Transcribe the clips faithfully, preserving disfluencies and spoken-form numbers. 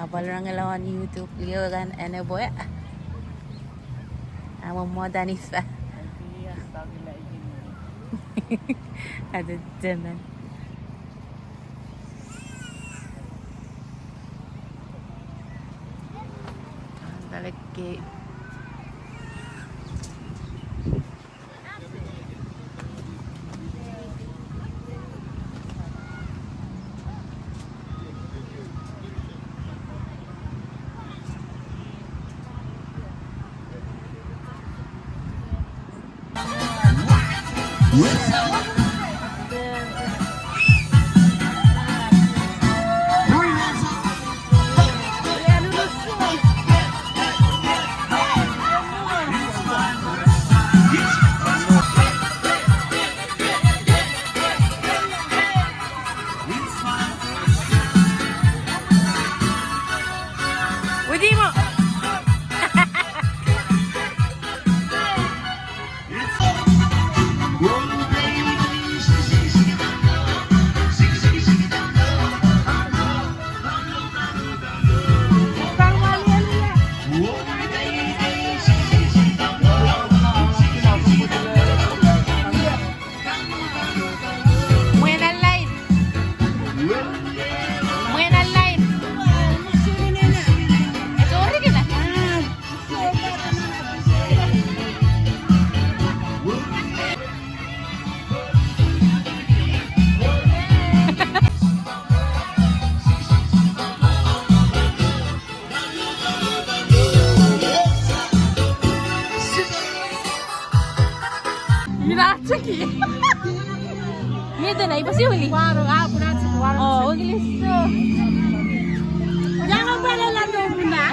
Apwal rongela on YouTube liogan ane pwe. Amo mo tanifa. Ate temen. Taleke. Udimo. Mwen online. Mwen online. Eto orikina. Mina cheki. Miten ai pasi uli. Waro, ah, puna cheki waro. Oh, uli so. Jangan pala lando puna.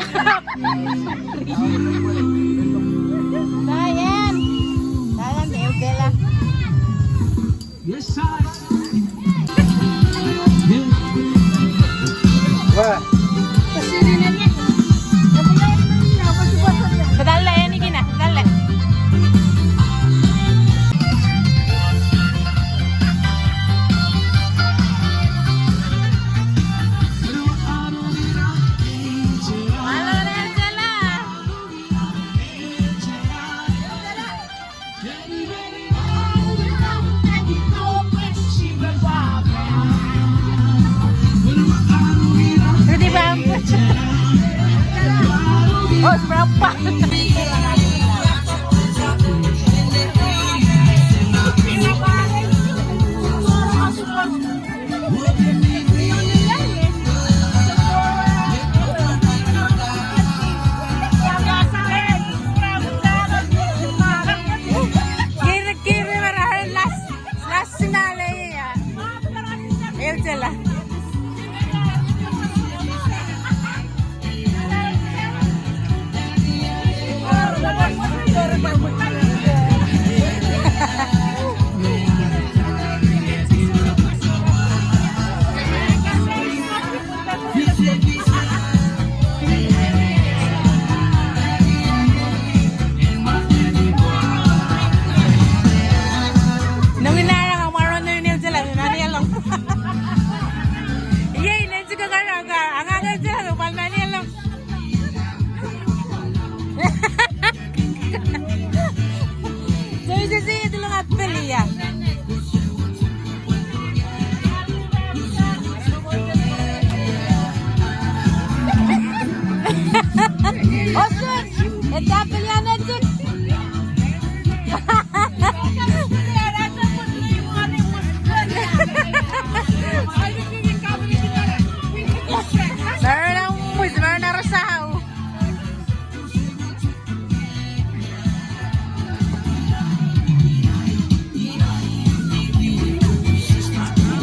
Diane. Diane, Eutela. Petalle, enikina, petalle. Rudi bang. Oh, seberapa? Kiri, kiri, mara, las, las sinale ia. Eutela. Nongi nara ka maro nongi neu jela nani along. Iei ne chika kara ka anga neu jela pal nani along. Soi sisi tulunga pelia. Osun, eta pelia netin. Marana muis, marana rasau.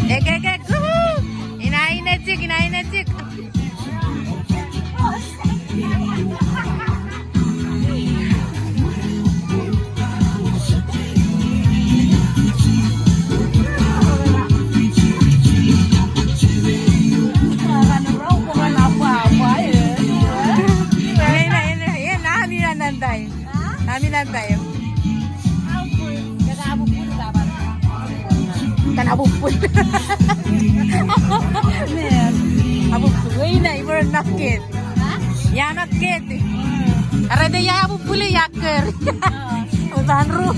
Ek, ek, ek, uhu! Ina, ina chik, ina, ina chik. Ina, ina, ina, ina, nani na nantai. Ami nantai. Kana bupun. Abupun. Weina, ibor Ket. Ia na ket. Are te ia pupuli ia kori. Utan ru.